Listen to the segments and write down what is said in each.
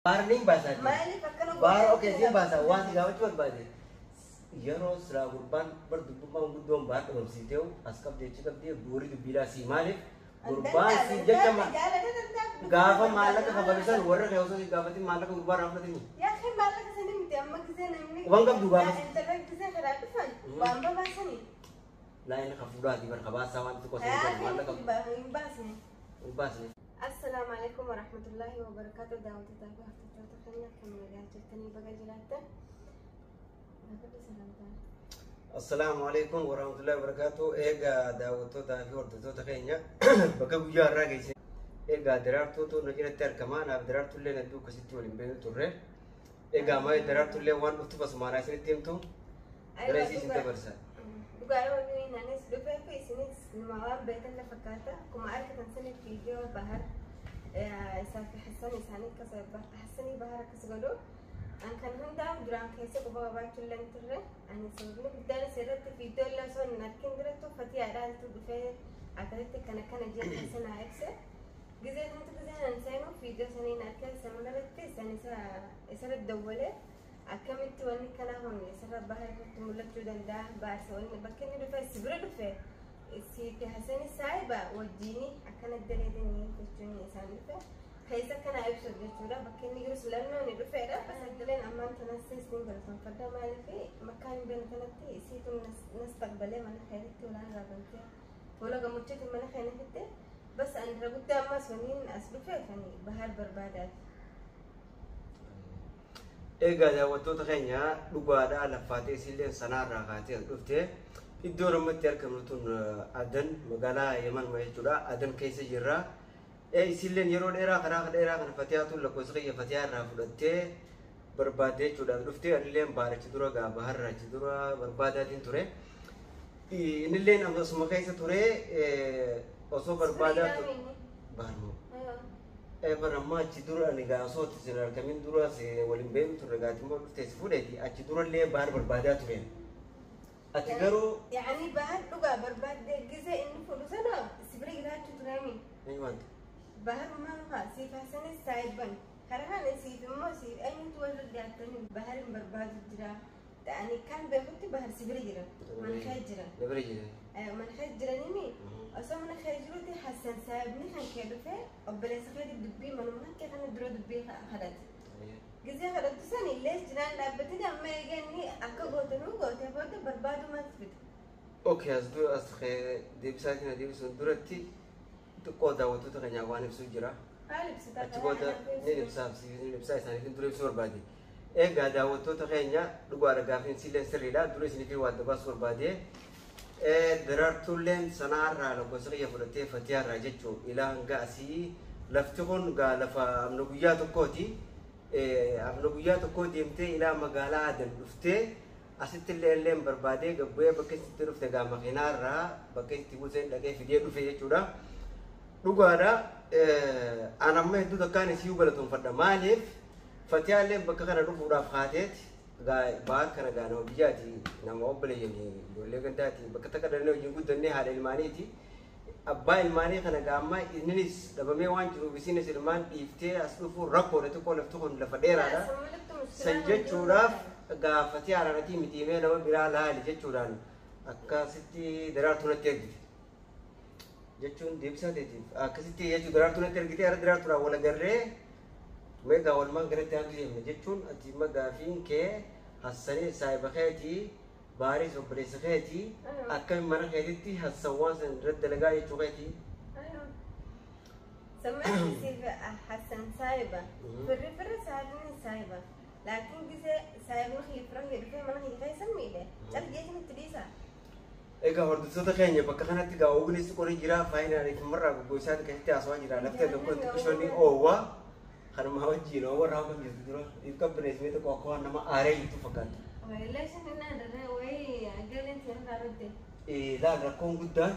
Baarniin baasaati. Maaliif akkana Baara okee siin baasa waan si gaafachuu barbaade. Yeroo silaa gurbaan bar dubbummaan guddoon baar dhabamsiitee as qabdee achi qabdee bu'uurri dubbiidhaa si maaliif gurbaan si jecha gaafa maallaqa kafalu san warra kee osoo si gaafatin maallaqa gurbaa irraa fudhatanii. Yaa akhi, maallaqa sanii miti, amma gisee namni. Waan qabdu gaafas. Intala gisee karaa dhufan waan babaasanii. Laa, inni kafuudhaati bar kabaasaa waan xiqqoo sanii maallaqa hin baasne. Hin baasne. Assalaamu alaikum warahmatullahi wabarakatuh. Daawwattoota fi hordoftoota keenya, akkam nagaa jirtanii? Baga jiraattan. Gaafadhu salaamtaa. Assalaamu alaikum warahmatullahi wabarakatuh. Egaa daawwattootaa fi hordoftoota keenya, bakka guyyaa har'aa geesse. Egaa Daraartuutu na cinatti argama. Naaf Daraartuullee hedduu akkasitti waliin beeknu turre. Egaa maali, Daraartuullee waan dhuftuuf asumaan isinitti himtu. Gara isii isin dabarsa. Dhugaadha, wanni anis dhufee fi isinis numa waan beektan na fakkaata. Akkuma argitan saniif viidiyoo Bahar isaa fi Hassan isaanii akkas Hassanii Bahar akkas godhu. An kan hundaaf duraan keessa quba qabaachuu illee hin turre. Ani sababni guddaan asirratti viidiyoo illee osoo hin argin durattu Fatiyaadhaantu dhufee akkasitti kana kana jee sana ibse. Gizee kanatu gizee nan seenu viidiyoo saniin argee sanarratti san isa isarratti dawwalee, akkamitti wanni kanaa kun isarra Bahar irratti mul'achuu danda'a, baarsa wanni bakka inni dhufe si bira dhufe, siif Hasani saahiba wajjiini akkana daleetanii jechuun isaan dhufe keessa kana ibsu jechuudha. Bakka inni jirus lannoo ni dhufeedha. Sagaleen ammaan tanas isin galatoonfadha. Maaliif makkaan hin beekne kanatti isiitu nas taqbalee mana keetitti ulaan raabamtee fuula gammachuutiin mana keenya fitte. Bas ani irra guddaa ammas waniin as dhufeef ani Bahar barbaadaati. Egaa daawwattoota keenya, dhugaadhaa laffaatee isillee sanaarraa kaatee as dhufte. Iddoo namatti argamnu tun Adan, magaalaa Yaman jechuudha. Adan keessa jirra. Isilleen yeroo dheeraa karaa dheeraa kana Fatiyaa tun lakkoofsa kiyya Fatiyaa irraa fudhattee barbaaddee jechuudha as dhufte. Anilleen baarachi dura gaa Baharra achi dura barbaadaatiin ture. Innilleen asuma keessa ture osoo barbaadaa ture. Baharmoo. Bara ammaa achi dura ani gaa osoo itti sin argamin dura si waliin beeknu turre, gaati immoo dhuftee si fuudheeti achi durallee Bahar barbaadaa ture. Ati garuu Yani Bahar dhugaa barbaaddee gisee inni fuudhu sana si bira jiraachuu tureemi. Ni wanta. Bahar maal haa siif Hasanis saahiban. Karaa kana siif immoo siif eenyutu warra dhiyaattanii Bahar hin barbaadu jira. Ani kan beekutti Bahar si bira jira. Mana kee jira. Na bira jira. Mana kee jiranimi osoo mana kee jiruuti Hasan saahibni kan kee dhufee obboleessa keetti dubbii manuma kan kee kana dura dubbii kadhate. Gisee kadhattu sani illee cinaan dhaabbatanii amma eeganni akka gootanuu gootee booda barbaadu maaltu fida? Okay, as dura as deebisaatiin adeemsisuun duratti xiqqoo daawwattoota keenyaaf waan ibsuu jira. Maal ibsitaa? Achi booda ni ibsaaf ni ibsaa isaaniif dura ibsuu barbaade. Egaa daawwattoota keenya, dhugaadha, gaafiin silleen sirriidha. Dura isiniif waan dabaasuu barbaade. Daraartuulleen sanaarraa lakkoofsa kiyya fudhattee Fatiyaarraa jechuun ilaa hanga asii lafti kun gaa lafa amna guyyaa tokkooti. Amna guyyaa tokkoo deemtee ilaa magaalaa Adan dhuftee asitti illee illeen barbaadee gabbu'ee bakka itti dhufte gaa makiinaarraa bakka itti buuseen dhaqee fidee dhufe jechuudha. Dhugaadha. An amma hedduu takkaan isii galatoonfadha. Maaliif, Fatiyaallee bakka kana dhufuudhaaf haateeti Bahar kana gaa nama biyyaati, nama obboleeyyanii, ijoollee gandaati, bakka takka dhalannee wajjin guddannee, haadha ilmaaniiti. Abbaa ilmaanii kana gaa amma innis dhabamee waan jiruuf isinis ilmaan dhiiftee as dhufuun rakkoodha, xiqqoo lafti kun lafa dheeraadha. San jechuudhaaf gaa Fatiyaa araaratii mitiimee nama biraa laali jechuudhaan akkasitti Daraartuu natti ergite. Jechuun deebisaa ta'eetiif akkasitti jechuun Daraartuu natti ergite. Har'a Daraartuudhaan wal agarree mee gaa walumaan garatti aantu deemne jechuun ati imma gaafiin kee Hassanii saahiba keetii, Baariis obboleessa keetii, akkami mana keetitti Hassan waan san irratti dalagaa jechuu keetii. Sammaan siif Hassan saahiba. Firri firri saahibni saahiba. Laakiin gisee saahibni kiyya fira kiyya dhufee mana kiyya keessa miidhe. Calqeetiin itti dhiisa. Egaa hordoftoota keenya, bakka kanatti gaa ognis qorii jira faayinaan marraa goggoisaati keessatti haasawaa jira. Lafti tokko xiqqishoonni oowwaa kanuma wajjin oowwa irraa kan jirtu dura if qabbaneessinee tokko akka waan nama aaree jirtu fakkaata. Wayillee inni daree wayii galeen seera irratti. Laal, rakkoon guddaan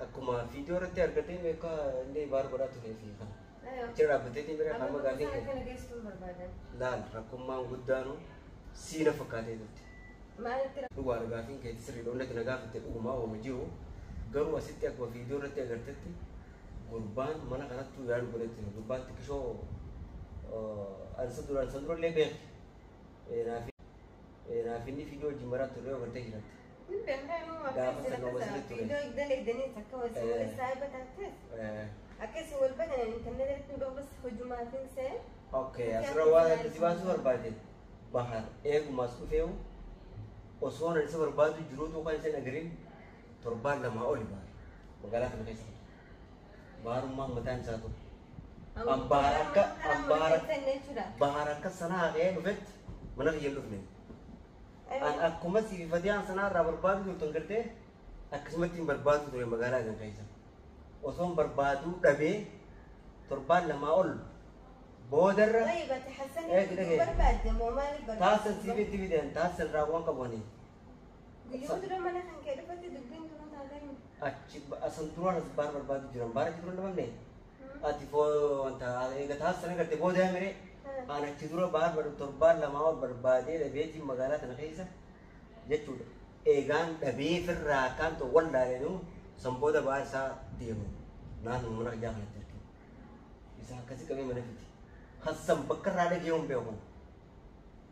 akkuma viidiyoo irratti argatee meeqa inni baar godhaa turee fi kana. Achirra dhaabbatee bira kan magaalii Amma kana geessuun barbaadan. Laal, rakkummaan guddaanu siina fakkaatee turte. Maalitti? Dhugaadha, gaafiin keetti sirriidha. Onnatti na gaafatte, dhugumaa ooma jiru. Garuu asitti akkuma viidiyoo irratti agartetti gurbaan mana kanattuu yaadu godhatti gurbaan xiqqishoo Ansa durallee beeki. Naaf inni fiidiyoo wajjin maraa turre agartee jiraatti. Gaafa sana wasitti ture. Viidiyoo dalaydanii takka wasi wal saahiba taates. Akkasii wal badan internet irratti bas hojumaafin see. Okay, asirra waan akkasii baasuu barbaade Bahar eegumaas dhufeewu osoo ani isa barbaadu jiruutu kan isa hin agarin torbaan lamaa oli Bahar magaalaa kana keessa. Baharummaan mataan isaa tokko. Bahar akka sanaa ka'ee dhufetti mana kiyya hin dhufne. An akkuma siif fatiyaan sanaa irraa barbaadu turtan gartee akkasumatti hin barbaadu ture magaalaa kana keessa. Osoo hin barbaaduu dhabee torbaan lamaa ol boodarra طيب ati Hassanii barbaadde moo maaliif barbaadde? Taasan siif itti fidan taasan irraa waan qabanii. Guyyuma dura mana kan kee dhufatti dubbiin tunu taatee Achi asan duraan as baar barbaadu jiran baara achi dura hin dhabamne. Ati foo wanta eega taasan agartee booda miree an achi dura baar torbaan lamaa ol barbaadee dhabeetiin magaalaa kana keessa jechuudha. Eegaan dhabee firraa kan ta'u wallaaleenuu san booda baar isaa deemu naannoo mana kiyyaa kanatti arginu. Isaa akkasii qabee mana fiti. Hassan bakka irraa dhagee hin beeku.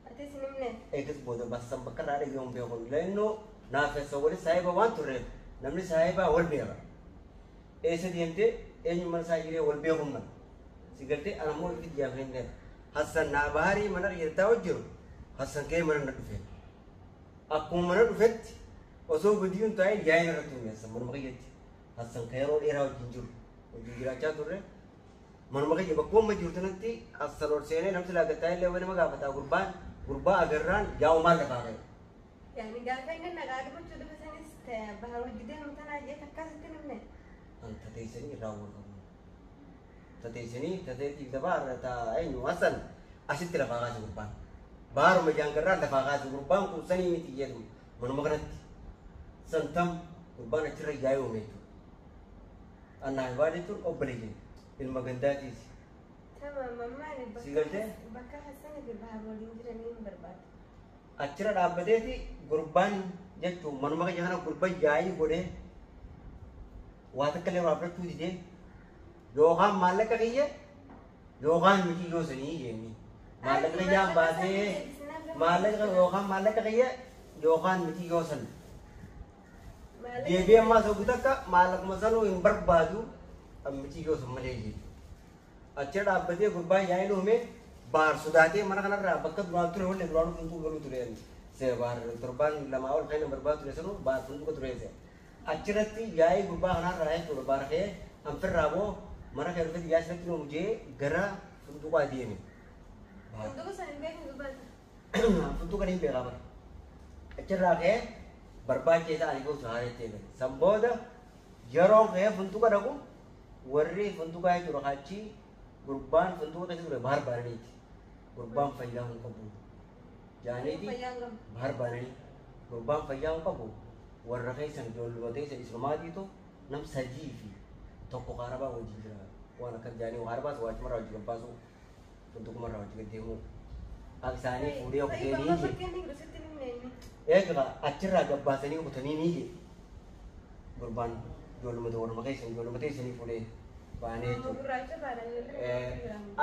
Atis hin himne? Eegas booda Hassan bakka irraa dhagee hin beeku. Lannoo naaf isa wali saahiba waan turreef namni saahibaa wal beeka. Eessa deemtee eenyu mana isaa jiree wal beeku mana. Si galtee ana immoo itti dhiyaafne hin ta'e. Hassan naa baharii mana kiyya taa'u jiru Hassan ka'ee mana na dhufe. Akkuma mana dhufetti osoo badii hin taa'in yaa'in irratti uume Hassan manuma kiyyatti. Hassan ka'ee yeroo dheeraa wajjin jiru wajjin jiraachaa turre. Manuma kiyya bakkuma amma jiru sanatti Hassan ol seenee namni silaa gattaa illee nama gaafataa gurbaan gurbaa agarraan yaa'u maal lafaa ka'e. Yani gaafa inni nagaa dhufachuu dhufe sanis Bahar hojii deemu tanaa jee takkaasitti himne. An tateessanii irraa wal qabu. Tateessanii tateetiif dabaa irra taa eenyu Hassan asitti lafaa kaase gurbaan. Baharuma jaangarraan lafaa kaase gurbaan kun sanii miti jedhu manuma kanatti. Santam gurbaan achirra yaa'ee uume jechuudha. Annaa fi baal jechuun obboleeyyan ilma gandaatiis. Tamam maali Si galtee? bakka Hassanii fi Bahar waliin jiranii hin barbaadu. Achirra dhaabbateeti gurbaan jechuun manuma kiyya kana gurbaan yaa'ii godhee waa takka illee waa fudhachuu didee yookaan maallaqa kiyya yookaan miti yoo sanii jenni. Maallaqa kiyyaan baasee maallaqa yookaan maallaqa kiyya yookaan miti yoo san. Deebi'ee ammaa isa takka maallaquma sanuu hin barbaadu miti yoo san malee jechuudha. Achirra dhaabbatee gurbaan yaa'ii uume Bahar sodaatee mana kanarraa bakka duraan ture wallee duraan funtuu galuu ture. Bahar torbaan lamaa ol kan inni barbaadu ture sanuu Bahar funtuu ture. Achirratti yaa'ii gurbaa kanarraa jechuudha Bahar ka'ee anfirraa boo mana kee dhufetti yaa'ii sirriitti nuuf jee gara funtuqaa deeme. Funduuqa sana hin beeknu dubbata. Funtuqa ni beekaa bara. Achirraa ka'ee barbaachee isaa ani gosa haareetti eegale. San booda yeroo ka'ee funtuqa dhaqu warri funtuqaa jechuudha achi gurbaan funtuqa keessa ture Bahar baananiiti. Gurbaan fayyaa hin qabu. Jaaniiti Bahar baananii gurbaan fayyaa hin qabu warra keessan ijoolluma teessan islumaatiitu nam sadii fi tokko kaarabaa wajjin jira. Waan akkas jaanii kaarabaas waachumarraa hojii gabbaasu funtuqumarraa hojii gaddeemuu. Isaanii fuudhee kutee ni jee. Eegaa achirraa gabbaasanii kutanii ni jee. Gurbaan ijoolluma warra keessan ijoolluma teessanii fuudhee baanee jechuudha.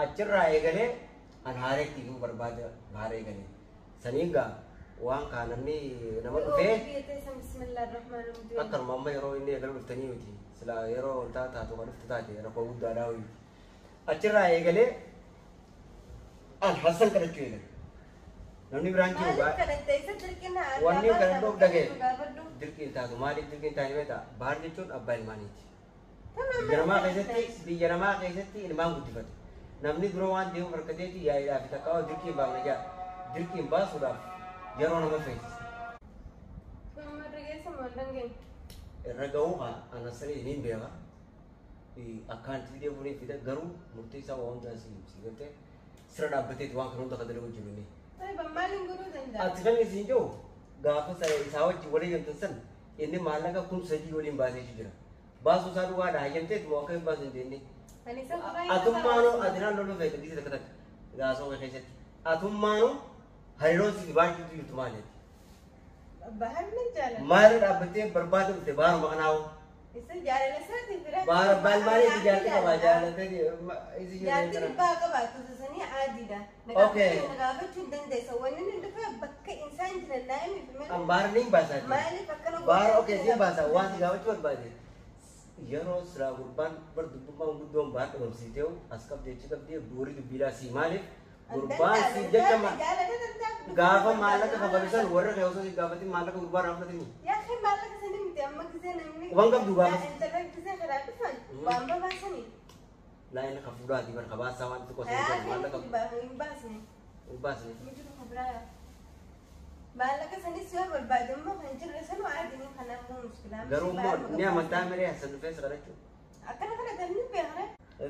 Achirraa eegalee an haareetti iyyuu barbaada Bahar eegalee. Saniin gaa waan kaa namni nama dhufee akkanuma amma yeroo inni eegalu dhuftanii miti. Silaa yeroo wantaa taatu kan dhuftu taate rakkoo guddaadhaa wayiiti. Achirraa eegalee an Hassan kadhachuu eegale. Namni biraan jiru wanni kadhadhuuf dhagee dirqiin taatu maaliif dirqiin taate beektaa Bahar jechuun abbaa ilmaaniiti. Biyya namaa keessatti ilmaan guddifate. Namni dura waan deemuuf harkateeti yaa'iidhaaf takkaa dirqiin baafna jaa. Dirqiin baasuudhaaf yeroo nama feesisa. Irra ga'uu an Hassanii niin beeka. Akkaan itti fidee fuunee fida garuu murtii isaa waa hundaa si galtee sirra dhaabbateeti waan kana hunda kan dalagu jiru inni. Ati kan isin jiru gaafa isaa wajjin walii gamtan san inni maallaqa 3000 waliin baasee jira. Baasuu isaa dhugaadha hayyamteet moo akka hin baasu hin jenne. Atummaanoo ati naannoo loluu feete gisee takka takka gaasoo keessatti. Atummaanoo hariiroon si baay'eetu jirtu maali? Bahar ni jaalladha. Maal dhaabbattee barbaada dhufte baharuma kanaa'u? Isa jaalala isaati fira. Baar abbaan maaliif jaartii qaba jaalatee isi Jaartii jireen dhibbaa qabaatu sasanii aadiidha. Okay. Na gaafachuu hin dandeessa. Wanni inni dhufe bakka isaan jiran naa himi fi malee. An baar ni baasaati. Maaliif akkana Baar godhaa okay siin baasa waan si gaafachuu barbaade. Yeroo silaa gurbaan bar dubbummaan guddoon baar dhabamsiisee as qabdee achi qabdee bu'uuri dubbiidhaa si maaliif gurbaan si jecha gaafa maallaqa kafalu san warra kee osoo si gaafatin maallaqa gurbaa irraa fudhatanii. Yaa akhi maallaqa sanii miti amma gisee namni. Waan qabdu gaafas. Intala gisee karaa dhufan waan babaasanii. Laa inni kafuudhaati bar kabaasaa waan xiqqoo Yaa sanii akhi maallaqa hin baasne. hin baasne. Miti tokko biraa. Maallaqa sanis yoo barbaade immoo kan jirre sanuu aadiniin kanaafuu muskilaa. Garuu immoo ni amantaa malee Hassan dhufee si kadhachuu. Akkana kadhatan ni beekna.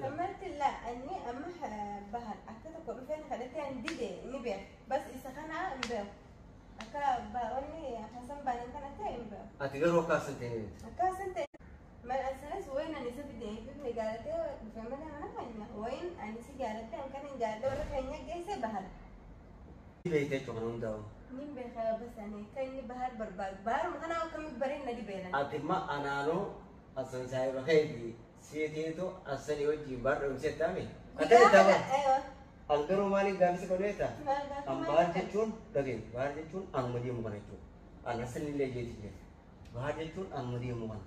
Ammatti laa ani amma bahar akka tokko dhufeen kadhatee an dide ni beeka. Bas isa kana hin beeku. Akka wanni Hasan baanan kana ta'e hin beeku. Ati garuu akka Hassan ta'e ni beekta. Akka Hasan ta'e mal asanas wayin ani isa fide fifne jaalatee dhufe malee mana keenya wayin ani si jaalatee an kana hin jaaladhe warra keenya geesse bahar. Ni beekta jechuudha kana hundaa'u. Ni beeka bas ani akka inni bahar barbaadu. Baharuma kana akkamitti bareen na dibeelan. Ati ma anaanoo Hassan saahiba keeti siitiitu Hassanii wajjin baar dhabamsee taame. Akkana taama. Aywa. An garuu maaliif gaafisi godheeta? Maal gaafa An maal baar gaafa? jechuun dhageen baar jechuun anuma deemu kana jechuudha. An Hassan illee jeeti jira. Baar jechuun anuma deemu kana.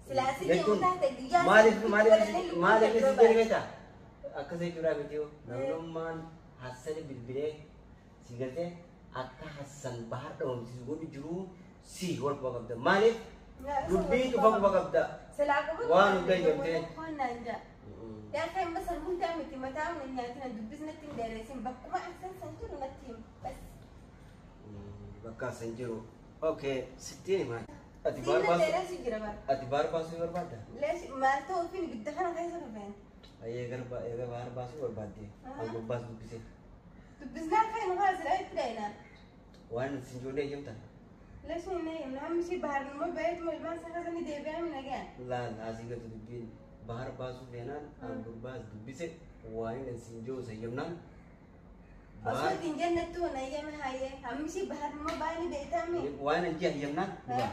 Silaasi deemu taate guyyaa Maaliif sadii maaliif godhanii lubbuu maaliif tokko si jedhe beektaa? Akkas jechuudha miti yoo namnummaan Hassani bilbilee si galtee akka Hassan bahar dhabamsiisu godhu jiruu si wal quba qabda. Maaliif dubbii cufa quba qabda. Silaa quba Waan hunda ijamtee. Yaa akhi مثلا hunda miti mataa hin nyaatina dubbisnatti hin dheeressin bakkuma Hassan san jiru natti himi bas. Bakka Hassan jiru. Okay, sittiin himaa. Ati baar Siinna baasuu dheeressu jira bara. ati baar baasuu barbaadda? Leesh maal ta'uu fi ibidda kana keessa dhufeen. Ayyee garba eega baar baasuu barbaadde. An gubbaas dubbise. Dubbisnaa kan nu haasira itti dhayina. Waan sin ijoollee eeyyamta. Leesh hin eeyyamne hammi ishii bahar numa baay'eetuma ilmaan isaa keessatti deebi'aa mi nagaan. Laal asii gatu dubbiin bahar baasuu feenaan an gubbaas dubbise waan inni sin jiru sayyamnaan. Osoo ittiin jennettu na eeyyame hayyee hammi ishii bahar numa baay'ee deebi'aa mi. Waan hin ji'a hayyamnaan dhugaa.